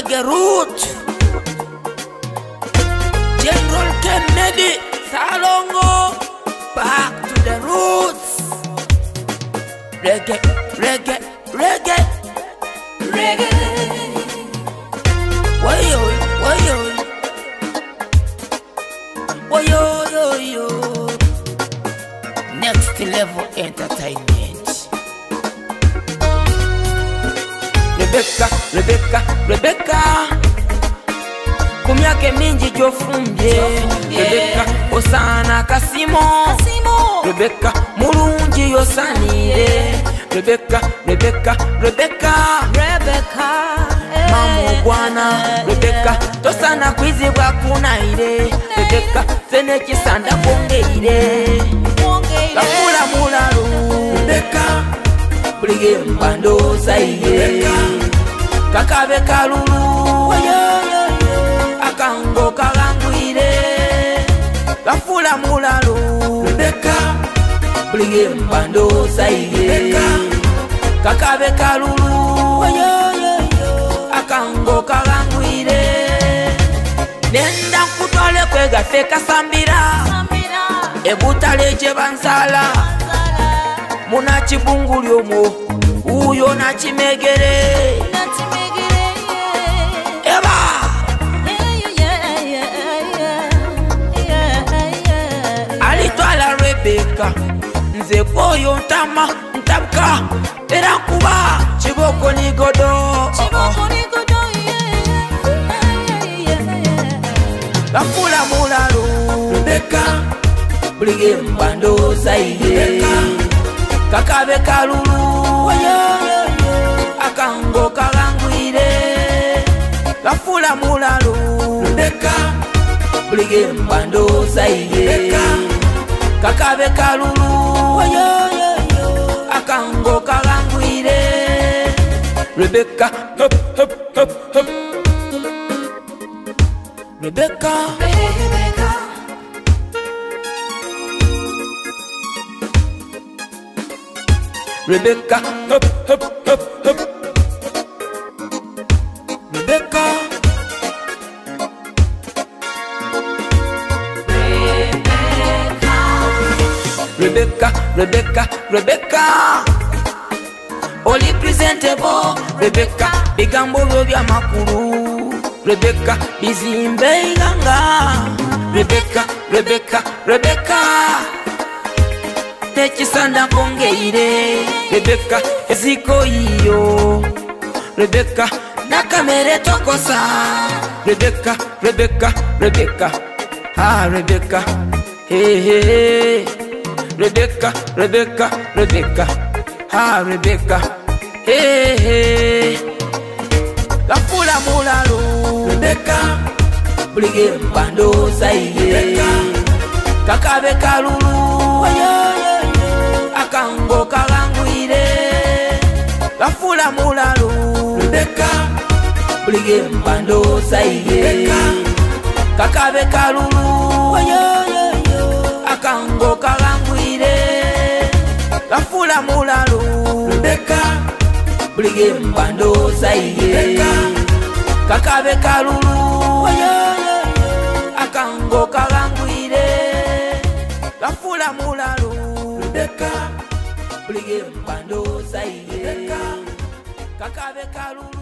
Reggae root. General Kennedy Salongo. Back to the roots. Reggae, reggae, reggae. Reggae. Wayo, wayo. Wayo, yo, yo. Next level entertainment. Rebecca, Rebecca, Rebecca. Ku myaka emingi gy'ofumbye. Rebecca, osaana kasimo. Kasimo. Rebecca, mulungi yosaanire. Rebecca, Rebecca, Rebecca. Rebecca. Mamugwana Rebecca, tosana kwizibwa kunaire. Rebecca, fene kisanda kwongeire. Gafula mulalu Rebecca, bulige mbandooza iye. Kakabe kalulu akango kalangwire. Gafula mulalu Rebecca, bulige mbandooza iye. Kakabe kalulu akango kalangwire. Nenda nkutwale kwegaffe kasambira. Ebutale gye banzaala. Muna kibunguli omwo wuuyo nakimegere. Eba alitwala Rebeka, nze kwoyo ntama ntabuka era nkuba kiboko nigodo. Gafula mulalu Rebeka, bulige mbandooza iye. Kakabe kalulu akango kalangwire. Gafula mulalu Rebeka, bulige mbandooza iye. Kakabe kalulu akango kalangwire. Rebecca, hup, hup, hup, hup. Rebecca. Rebecca. Rebecca, hup, hup, hup, hup. Rebecca. Rebecca, Rebecca, Rebecca. Oli presentable, Rebecca. Bigambo byo by'amakulu. Rebecca, bizimbe iganga. Rebecca, Rebecca, Rebecca. Nekisanda nkongeire. Rebecca, eziko iyo. Rebecca, nakamere tokosa. Rebecca, Rebecca, Rebecca. Ah, Rebecca. Hey, hey, hey. Rebecca, Rebecca, Rebecca. Ah, Rebecca. Hey, hey. Gafula mulalu Rebecca, bulige mbandooza iye. Kakabe kalulu akango kalangwire. Gafula mulalu Rebecca, bulige mbandooza iye. Kakabe kalulu akango kalangwire. Gafula mulalu Rebecca, bulige mbandooza iye. Kakabe kalulu akango kalangwire. Gafula mulalu Rebecca, bulige mbandooza iye. Kakabe kalulu.